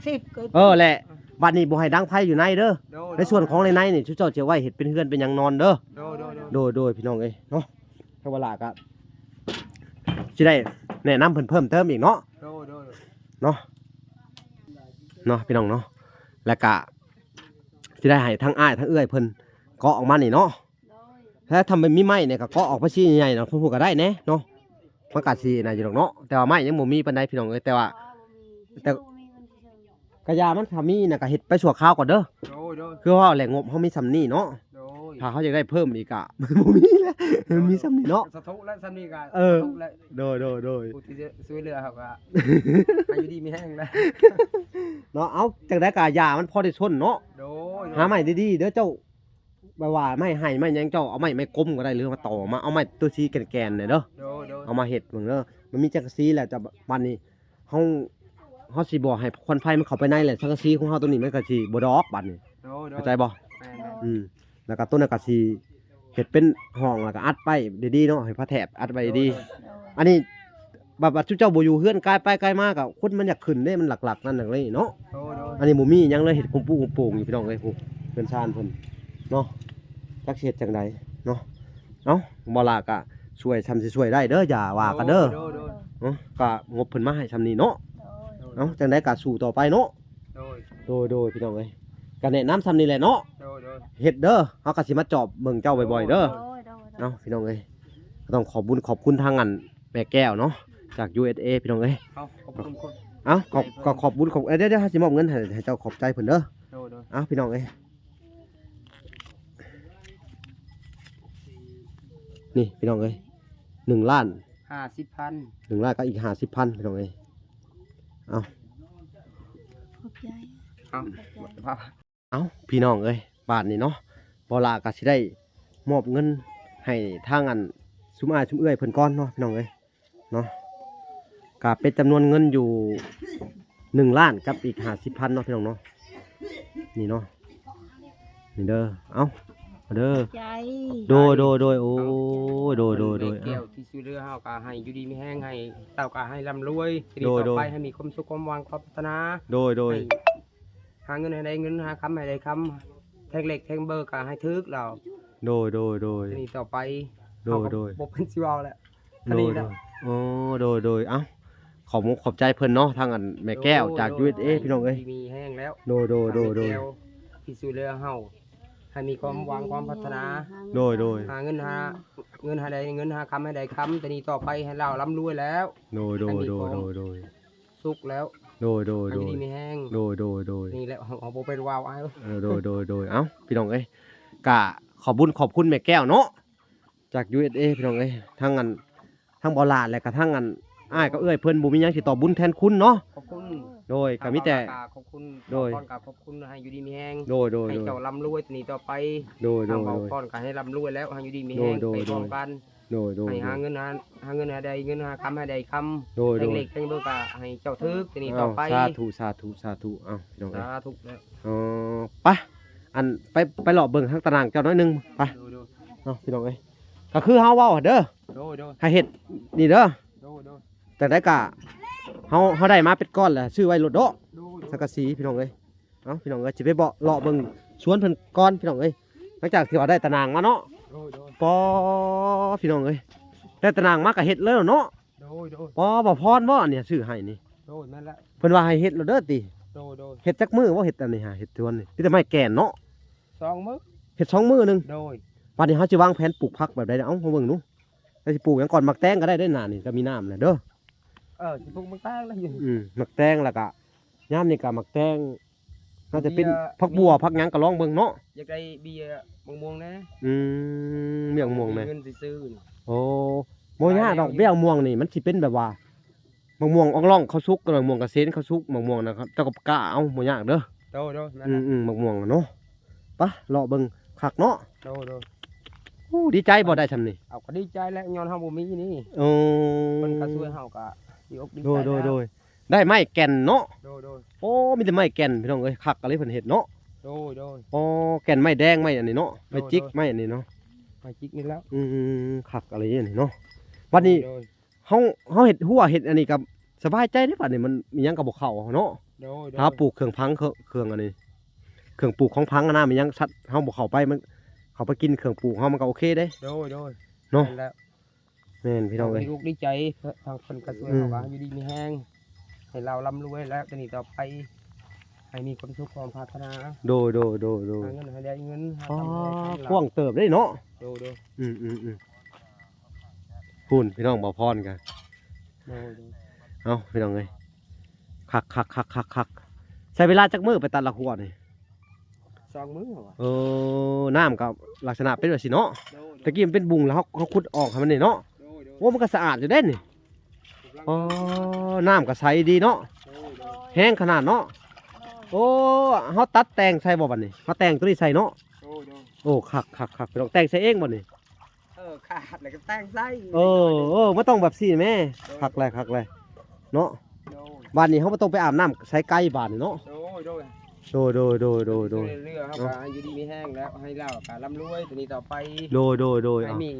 ສິບ ເອີ ເອີ ແຫຼະ. ບັດນີ້ບໍ່ໃຫ້ດັງໄຟຢູ່ໃນເດີ. ໂດຍໆ ໃນສ່ວນຂອງໃນໃນນີ້ ຊຸມເຈົ້າຈະໄວ້ເຮັດເປັນເຮືອນເປັນຫຍັງນອນເດີ. ໂດຍໆໆ ໂດຍໆ ພີ່ນ້ອງເອີຍເນາະ. ທາງວາລາກໍຊິໄດ້ແນະນຳເພິ່ນເພີ່ມເຕີມອີກເນາະ. ໂດຍໆ ເນາະ ເນາະ ພີ່ນ້ອງເນາະ. ແລ້ວກໍຊິໄດ້ໃຫ້ທັງອ້າຍທັງເອື້ອຍເພິ່ນເກາະອອກມານີ້ເນາະ. ໂດຍ ແລ້ວຖ້າມັນມີໄມ້ນີ້ກໍເກາະອອກໄປຊີ້ໃຫຍ່ໆເນາະ ເພິ່ນກໍໄດ້ແດ່ເນາະ. ມັນກໍຊິນັ້ນຢູ່ດອກເນາະ ແຕ່ວ່າໄມ້ຍັງບໍ່ມີປານໃດ ພີ່ນ້ອງເອີຍ. ແຕ່ວ່າ ແຕ່ ກະຢາມັນ ຖ້າມີນະກະເຮັດໄປຊົ່ວຄາວກ່ອນເດີ. ໂດຍໆ ຄືວ່າແຫຼະ ງົບເຮົາມີສ່ຳນີ້ເນາະ. ໂດຍ ຖ້າເຮົາຢາກໄດ້ເພີ່ມອີກກະ ບໍ່ມີແລ້ວ ມີສ່ຳນີ້ເນາະ. ສາທຸແລ້ວ ສ່ຳນີ້ກະ ເອີ ສາທຸແລ້ວ. ໂດຍໆ ໂດຍ ຜູ້ທີ່ຈະຊ່ວຍເຫຼືອເຮົາກະ ໃຫ້ຢູ່ດີມີແຮງແຫຼະເນາະ. ເອົາ ຈັ່ງໃດກະຢາມັນພໍໄດ້ຊົນເນາະ. ໂດຍໆ ຫາໄມ້ດີໆເດີເຈົ້າ ແບບວ່າໄມ້ໄຮ່ໄມ້ຫຍັງ ເຈົ້າເອົາໄມ້ ໄມ້ກົມກໍໄດ້ ຫຼືວ່າຕໍ່ມາ ເອົາໄມ້ຕົວສີແກ່ນໆນີ້ເດີ. ໂດຍໆ ເອົາມາເຮັດເບິ່ງເດີ. ມັນມີສັງກະສີແລ້ວ ເຈົ້າ ບາດນີ້ ເຮົາ ເຮົາຊິບໍ່ໃຫ້ຄວັນໄຟມັນເຂົ້າໄປໃນແຫຼະ ສັງກະສີຂອງເຮົາໂຕນີ້ມັນກໍຊິບໍ່ດອກບາດນີ້. ໂດຍໆ ເຂົ້າໃຈບໍ່? ແມ່ນໆ ອືມ ແລ້ວກໍໂຕນັ້ນກໍຊິເຮັດເປັນຫ້ອງ ແລ້ວກໍອັດໄວ້ດີໆເນາະ ໃຫ້ຜ້າແຖບອັດໄວ້ດີ. ໂດຍໆ ອັນນີ້ແບບວ່າເຈົ້າບໍ່ຢູ່ເຮືອນ ກາຍໄປກາຍມາກໍຄົນມັນຢາກຂຶ້ນເດ້ ມັນຫຼັກໆນັ້ນຫຼັກນີ້ເນາະ. ໂດຍໆ ອັນນີ້ບໍ່ມີຫຍັງເລີຍ ເຮັດກຸມປຸກຸມປຸງຢູ່ ພີ່ນ້ອງເອີຍ. ຜູ້ເຮືອນຊານເພິ່ນເນາະ ຈັກຊິເຮັດຈັ່ງໃດເນາະ. ເອົ້າ ບໍ່ລະກະຊ່ວຍຊ່ຳຊິຊ່ວຍໄດ້ເດີ ຢ່າວ່າກັນເດີ. ໂດຍໆ ເນາະ ກະງົບເພິ່ນມາໃຫ້ຊ່ຳນີ້ເນາະ. ໂດຍ ເອົ້າ ຈັ່ງໃດກະສູ້ຕໍ່ໄປເນາະ. ໂດຍ ໂດຍໆ ພີ່ນ້ອງເອີຍ ກະແນະນຳຊ່ຳນີ້ແຫຼະເນາະ. ໂດຍໆ ເຮັດເດີ ເຮົາກະຊິມາຈອບເບິ່ງເຈົ້າບ່ອຍໆເດີ. ໂດຍໆ ເອົ້າ ພີ່ນ້ອງເອີຍ ກະຕ້ອງຂອບບຸນຂອບຄຸນທາງອັນແມ່ແກ້ວເນາະ ຈາກ ຢູເອສເອ ພີ່ນ້ອງເອີຍ. ເອົ້າ ຂອບຄຸນ ເອົ້າ ກໍຂອບບຸນຂອບ ເອີ ດຽວໆ ເຮົາຊິມອບເງິນໃຫ້ ໃຫ້ເຈົ້າຂອບໃຈເພິ່ນເດີ. ໂດຍໆ ເອົ້າ ພີ່ນ້ອງເອີຍ ນີ້ພີ່ນ້ອງເອີຍ ໜຶ່ງລ້ານຫ້າສິບພັນ ໜຶ່ງລ້ານກັບອີກຫ້າສິບພັນ ພີ່ນ້ອງເອີຍ. ເອົ້າ ຂອບໃຈ ເອົ້າ ຂອບໃຈ ເອົ້າ ພີ່ນ້ອງເອີຍ ບາດນີ້ເນາະ ບໍ່ລະກະຊິໄດ້ມອບເງິນໃຫ້ທາງອັນຊຸມອ້າຍຊຸມເອື້ອຍເພິ່ນກ່ອນເນາະ ພີ່ນ້ອງເອີຍ. ເນາະ ກະເປັນຈຳນວນເງິນຢູ່ໜຶ່ງລ້ານກັບອີກຫ້າສິບພັນເນາະ ພີ່ນ້ອງເນາະ. ນີ້ເນາະ ນີ້ເດີ ເອົ້າ ເດີ ໃຈ ໂດຍໆໆ ໂອ້ຍ ໂດຍໆໆ ແມ່ແກ້ວທີ່ຊ່ວຍເຫຼືອເຮົາກະໃຫ້ຢູ່ດີມີແຮງ ໃຫ້ເຕົ້າກະໃຫ້ລ່ຳລວຍ ໂດຍໆ ຕໍ່ໄປໃຫ້ມີຄວາມສຸກຄວາມຫວັງຄວາມປາດຖະໜາ ໂດຍໆ ໃຫ້ ຫາເງິນໃຫ້ໄດ້ເງິນ ຫາຄຳໃຫ້ໄດ້ຄຳ ແທ່ງເຫຼັກແທ່ງເບີກະໃຫ້ຖືກແລ້ວ. ໂດຍໆໆ ນີ້ຕໍ່ໄປ ໂດຍໆ ເຮົາກໍບໍ່ເປັນຊິເວົ້າແລ້ວ ໂດຍໆ ໂອ້ ໂດຍໆ ເອົ້າ ຂອບອົກຂອບໃຈເພິ່ນເນາະ ທາງອັນແມ່ແກ້ວຈາກ ຢູເອສເອ ພີ່ນ້ອງເອີຍ ມີແຮງແລ້ວ ໂດຍໆໆ ແມ່ແກ້ວທີ່ຊ່ວຍເຫຼືອເຮົາ ໃຫ້ມີຄວາມຫວັງຄວາມປາດຖະໜາ ໂດຍໆ ຫາເງິນຫາ ເງິນໃຫ້ໄດ້ເງິນ ຫາຄຳໃຫ້ໄດ້ຄຳ ແຕ່ນີ້ຕໍ່ໄປໃຫ້ລາວລ່ຳລວຍແລ້ວ ໂດຍໆ ໃຫ້ມີຄວາມ ໂດຍໆ ສຸກແລ້ວ ໂດຍໆ ໃຫ້ຢູ່ດີມີແຮງ ໂດຍໆ ນີ້ແຫຼະ ເຮົາ ເຮົາບໍ່ໄປເວົ້າອ້າຍ ເອີ ໂດຍໆໆ ເອົ້າ ພີ່ນ້ອງເອີຍ ກະຂອບບຸນຂອບຄຸນແມ່ແກ້ວເນາະ ຈາກ ຢູເອສເອ ພີ່ນ້ອງເອີຍ ທັງອັນ ທັງບໍ່ຫຼານ ແລະກະທັງອັນອ້າຍກັບເອື້ອຍເພິ່ນ ບໍ່ມີຫຍັງຊິຕອບບຸນແທນຄຸນເນາະ ຂອບຄຸນ ໂດຍ ກະມີແຕ່ ທາງເຮົາກະຂອບຄຸນ ໂດຍ ເວົ້າກ່ອນກະຂອບຄຸນ ໃຫ້ຢູ່ດີມີແຮງ ໂດຍໆ ໃຫ້ເຈົ້າລ່ຳລວຍ ແຕ່ນີ້ຕໍ່ໄປ ໂດຍໆ ທາງເວົ້າກ່ອນກະໃຫ້ລ່ຳລວຍແລ້ວ ໃຫ້ຢູ່ດີມີແຮງ ໂດຍໆ ໄປພ້ອມກັນ ໂດຍໆ ໃຫ້ຫາເງິນຫາ ຫາເງິນໃຫ້ໄດ້ເງິນ ຫາຄຳໃຫ້ໄດ້ຄຳ ໂດຍໆ ແທ່ງເຫຼັກແທ່ງເບີກະໃຫ້ເຈົ້າຖືກ ແຕ່ນີ້ຕໍ່ໄປ ເອົ້າ ສາທຸ ສາທຸ ສາທຸ ເອົ້າ ພີ່ນ້ອງເອີຍ ສາທຸແລ້ວ ເອີ ໄປ ອັນ ໄປ ໄປເລາະເບິ່ງທາງຕາໜ່າງເຈົ້າໜ້ອຍໜຶ່ງ ໄປ ໂດຍໆ ເນາະ ພີ່ນ້ອງເອີຍ ກະຄືເຮົາເວົ້າຫັ້ນເດີ ໂດຍໆ ໃຫ້ເຮັດນີ້ເດີ ໂດຍໆ ຈັ່ງໃດກະ ເຮົາ ເຮົາໄດ້ມາເປັນກ້ອນແລ້ວ ຊື້ໄວ້ໂລດເນາະ ໂດຍໆ ສັງກະສີ ພີ່ນ້ອງເອີຍ. ເອົ້າ ພີ່ນ້ອງເອີຍ ຊິໄປເລາະເບິ່ງສວນເພິ່ນກ່ອນ ພີ່ນ້ອງເອີຍ ຫຼັງຈາກທີ່ວ່າໄດ້ຕາໜ່າງມາເນາະ ໂດຍໆ ປໍ ພີ່ນ້ອງເອີຍ ໄດ້ຕາໜ່າງມາກະເຮັດເລີຍເນາະ ໂດຍໆ ປໍ ບ່າວພອນບໍ່ ອັນນີ້ຊື້ໃຫ້ນີ້ ໂດຍ ແມ່ນແຫຼະ ເພິ່ນວ່າໃຫ້ເຮັດໂລດເດີຕິ ໂດຍໆ ເຮັດຈັກມື້ບໍ່ ເຮັດອັນນີ້ຫາ ເຮັດສວນນີ້ ມີແຕ່ໄມ້ແກ່ນເນາະ ສອງມື້ ເຮັດສອງມື້ໜຶ່ງ ໂດຍ ບາດນີ້ເຮົາຊິວາງແຜນປູກຜັກແບບໃດ ເອົ້າ ມາເບິ່ງດູ ແລ້ວຊິປູກຫຍັງກ່ອນ ໝາກແຕງກໍໄດ້ເດ້ ໜ້ານີ້ກໍມີນ້ຳແລ້ວເດີ ເອີ ຊິປູກໝາກແຕງແລ້ວ ອືມ ໝາກແຕງ ແລ້ວກໍຍາມນີ້ກໍໝາກແຕງ ໜ້າຈະເປັນ ເບ້ຍ ຜັກບົວ ມີ ຜັກຫຍັງກໍລອງເບິ່ງເນາະ ຢາກໄດ້ເບ້ຍ ໝາກມ່ວງແດ່ ອືມ ໝາກມ່ວງແດ່ ມີເງິນຊື້ໆ ໂອ້ ບໍ່ຍາກດອກ ເບ້ຍໝາກມ່ວງນີ້ ມັນຊິເປັນແບບວ່າ ໝາກມ່ວງອ່ອງລ່ອງເຂົາສຸກ ໝາກມ່ວງກະເສນເຂົາສຸກ ໝາກມ່ວງນະ ເຈົ້າກໍກ້າເອົາ ບໍ່ຍາກເດີ ໂດຍ ໂດຍ ແມ່ນແຫຼະ ອືມໆ ໝາກມ່ວງເນາະ ປະ ເລາະເບິ່ງ ຄັກເນາະ ໂດຍ ໂດຍ ໂອ້ ດີໃຈບໍ່ໄດ້ຊ່ຳນີ້? ເອົາ ກໍດີໃຈແຫຼະ ຍ້ອນເຮົາບໍ່ມີນີ້ ເອີ ເພິ່ນກໍຊ່ວຍເຮົາກໍດີອົກດີໃຈ ໂດຍ ໂດຍ ແລ້ວ ໂດຍ ໄດ້ໄມ້ແກ່ນເນາະ ໂດຍ ໂດຍ ໂອ້ ມີແຕ່ໄມ້ແກ່ນ ພີ່ນ້ອງເອີຍ ຄັກອີ່ຫຼີເພິ່ນເຮັດເນາະ ໂດຍ ໂດຍ ອໍ ແກ່ນໄມ້ແດງ ໄມ້ອັນນີ້ເນາະ ໂດຍ ໄມ້ຈິກ ໂດຍ ໄມ້ອັນນີ້ເນາະ ໄມ້ຈິກນີ້ແຫຼະ ອືມ ຄັກອີ່ຫຼີອັນນີ້ເນາະ ບັດນີ້ ໂດຍ ໂດຍ ເຮົາ ເຮົາເຮັດຮົ້ວເຮັດອັນນີ້ກໍສະບາຍໃຈເດ້ ບັດນີ້ມັນມີຫຍັງກໍບໍ່ເຂົ້າເນາະ ໂດຍ ໂດຍ ຖ້າເຮົາປູກເຄື່ອງຜັງ ເຄື່ອງ ເຄື່ອງອັນນີ້ ເຄື່ອງປູກຂອງຝັງຫັ້ນນະ ມີຫຍັງສັດເຮົາບໍ່ເຂົ້າໄປ ມັນເຂົ້າໄປກິນເຄື່ອງປູກເຮົາ ມັນກໍໂອເຄເດ້ ໂດຍ ໂດຍ ເນາະ ແມ່ນແລ້ວ ແມ່ນ ພີ່ນ້ອງເອີຍ ເຮົາກໍດີໃຈ ທາງເພິ່ນກໍຊ່ວຍ ອືມ ເຮົາກໍຢູ່ດີມີແຮງ ໃຫ້ລາວລ່ຳລວຍແລ້ວ ແຕ່ນີ້ຕໍ່ໄປ ໃຫ້ມີຄວາມສຸກຄວາມປາດຖະໜາ ໂດຍ ໂດຍ ໂດຍ ໂດຍ ຫາເງິນໃຫ້ໄດ້ເງິນ ຫາຄຳໃຫ້ໄດ້ຄຳ ກວ້າງເຕີບເດ້ເນາະ ໂດຍ ໂດຍ ອືມໆໆ ພຸ້ນ ພີ່ນ້ອງ ບ່າວພອນກໍ ໂດຍ ໂດຍ ເອົ້າ ພີ່ນ້ອງເອີຍ ຄັກໆໆໆ ໃຊ້ເວລາຈັກມື້ໄປຕັດລາກຮົ້ວນີ້? ສອງມື້ຫວາ ເອີ ນ້ຳກໍລັກສະນະເປັນແບບຊີ້ເນາະ ໂດຍ ໂດຍ ຕະກີ້ມັນເປັນບຸງ ແລ້ວເຮົາ ເຮົາຂຸດອອກໃຫ້ມັນນີ້ເນາະ ໂດຍ ໂດຍ ໂອ້ ມັນກໍສະອາດຢູ່ເດ້ນີ້ ອໍ ນ້ຳກໍໃສດີເນາະ ໂດຍ ໂດຍ ແຮງຂະໜາດເນາະ ໂອ້ ເຮົາຕັດແຕ່ງໃສ່ບໍ່ບັດນີ້ ເຮົາແຕ່ງຕົວນີ້ໃສ່ເນາະ ໂດຍ ໂດຍ ໂອ້ ຄັກໆໆ ພີ່ນ້ອງ ແຕ່ງໃສ່ເອງບໍ່ນີ້? ເອີ ຂາດແລ້ວກໍແຕ່ງໃສ່ ເອີ ເອີ ມັນຕ້ອງແບບຊີ້ແມ່ ໂດຍ ຄັກແຫຼະ ຄັກແຫຼະເນາະ ໂດຍ ບາດນີ້ເຮົາບໍ່ຕ້ອງໄປອາບນ້ຳໃສໄກບາດນີ້ເນາະ ໂດຍ ໂດຍ ໂດຍ ໂດຍ ໂດຍ ໂດຍ ໂດຍ ເຫຼືອເຮົາກໍໃຫ້ຢູ່ດີມີແຮງແລ້ວ ໃຫ້ລາວກໍລ່ຳລວຍ ແຕ່ນີ້ຕໍ່ໄປ ໂດຍ ໂດຍ ໂດຍ ໃຫ້ມີ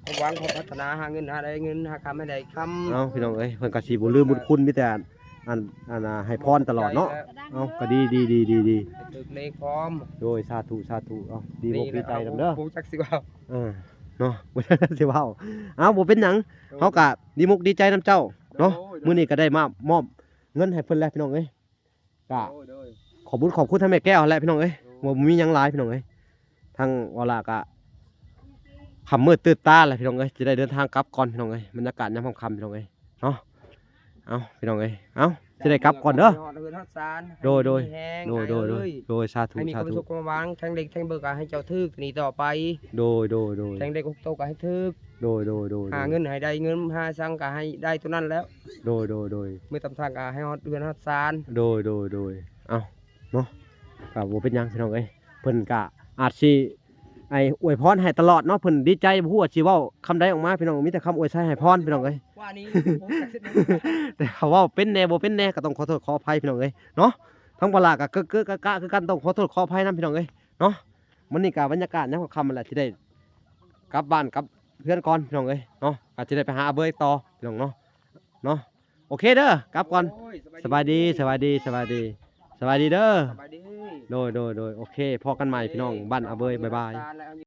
ຄວາມຫວັງ ຄວາມປາດຖະໜາ ຫາເງິນຫາໄດ້ເງິນ ຫາຄຳໃຫ້ໄດ້ຄຳ ເອົ້າ ພີ່ນ້ອງເອີຍ ເພິ່ນກໍຊິບໍ່ລືມບຸນຄຸນ ມີແຕ່ອັນ ອັນ ອັນ ໃຫ້ພອນຕະຫຼອດເນາະ ເອົ້າ ກໍດີ ດີ ດີ ດີ ດີ ຖືກເລກພ້ອມ ໂດຍ ສາທຸ ສາທຸ ເອົ້າ ດີອົກດີໃຈນຳເດີ ຮູ້ຈັກຊິເວົ້າ ເອີ ເນາະ ບໍ່ໄດ້ຊິເວົ້າ ເອົ້າ ບໍ່ເປັນຫຍັງ ໂດຍ ເຮົາກະດີອົກດີໃຈນຳເຈົ້າເນາະ ໂດຍ ໂດຍ ມື້ນີ້ກະໄດ້ມາມອບເງິນໃຫ້ເພິ່ນແລ້ວ ພີ່ນ້ອງເອີຍ ກະ ໂດຍ ໂດຍ ຂອບບຸນຂອບຄຸນທາງແມ່ແກ້ວຫັ້ນແຫຼະ ພີ່ນ້ອງເອີຍ ໂດຍ ບໍ່ມີຫຍັງຫຼາຍ ພີ່ນ້ອງເອີຍ ທາງວາລາກະຄ່ຳມືດຕື່ນຕາແລ້ວ ພີ່ນ້ອງເອີຍ ຈະໄດ້ເດີນທາງກັບກ່ອນ ພີ່ນ້ອງເອີຍ ບັນຍາກາດຍາມຄ່ຳໆ ພີ່ນ້ອງເອີຍ ເນາະ ເອົ້າ ພີ່ນ້ອງເອີຍ ເອົ້າ ຊິໄດ້ກັບກ່ອນເດີ ຮອດເຮືອນຮອດຊານ ໂດຍ ໂດຍ ໃຫ້ມີແຮງ ໂດຍ ໂດຍ ໂດຍ ໃຫ້ເອີຍ ໂດຍ ສາທຸ ໃຫ້ມີຄວາມສຸກຄວາມຫວັງ ທັງເດັກທັງເບີກ ໃຫ້ເຈົ້າຖືກນີ້ຕໍ່ໄປ ໂດຍ ໂດຍ ໂດຍ ແທງເດັກຫົກໂຕກໍໃຫ້ຖືກ ໂດຍ ໂດຍ ໂດຍ ຫາເງິນໃຫ້ໄດ້ເງິນ ຫາສັງກໍໃຫ້ໄດ້ຕົວນັ້ນແລ້ວ ໂດຍ ໂດຍ ໂດຍ ມື້ຕຳທາງກໍໃຫ້ຮອດເຮືອນຮອດຊານ ໂດຍ ໂດຍ ໂດຍ ເອົ້າ ເນາະ ກໍບໍ່ເປັນຫຍັງ ພີ່ນ້ອງເອີຍ ເພິ່ນກໍອາດຊິ ໄອ້ອວຍພອນໃຫ້ຕະຫຼອດເນາະ ເພິ່ນດີໃຈ ບໍ່ຮູ້ວ່າຊິເວົ້າຄຳໃດອອກມາ ພີ່ນ້ອງ ມີແຕ່ຄຳອວຍໄຊໃຫ້ພອນ ພີ່ນ້ອງເອີຍ ວ່ານີ້ ແຕ່ເຮົາເວົ້າເປັນແດ່ບໍ່ເປັນແດ່ ກໍຕ້ອງຂໍໂທດຂໍອະໄພ ພີ່ນ້ອງເອີຍເນາະ ທາງບໍ່ຫຼ້າກໍເກີະໆກະກະຄືກັນ ຕ້ອງຂໍໂທດຂໍອະໄພນຳ ພີ່ນ້ອງເອີຍເນາະ ມື້ນີ້ກໍບັນຍາກາດຍາມຄ່ຳໆ ນັ້ນແຫຼະ ທີ່ໄດ້ກັບບ້ານກັບເຮືອນກ່ອນ ພີ່ນ້ອງເອີຍເນາະ ກໍຊິໄດ້ໄປຫາອາເບີຍຕໍ່ ພີ່ນ້ອງເນາະ ເນາະ ໂອເຄເດີ ກັບກ່ອນ ໂອ້ຍ ສະບາຍດີ ສະບາຍດີ ສະບາຍດີ ສະບາຍດີເດີ ສະບາຍດີ ໂດຍ ໂດຍ ໂດຍ ໂອເຄ ພໍ້ກັນໃໝ່ ພີ່ນ້ອງ ບ້ານອາເບີຍ ບາຍບາຍ.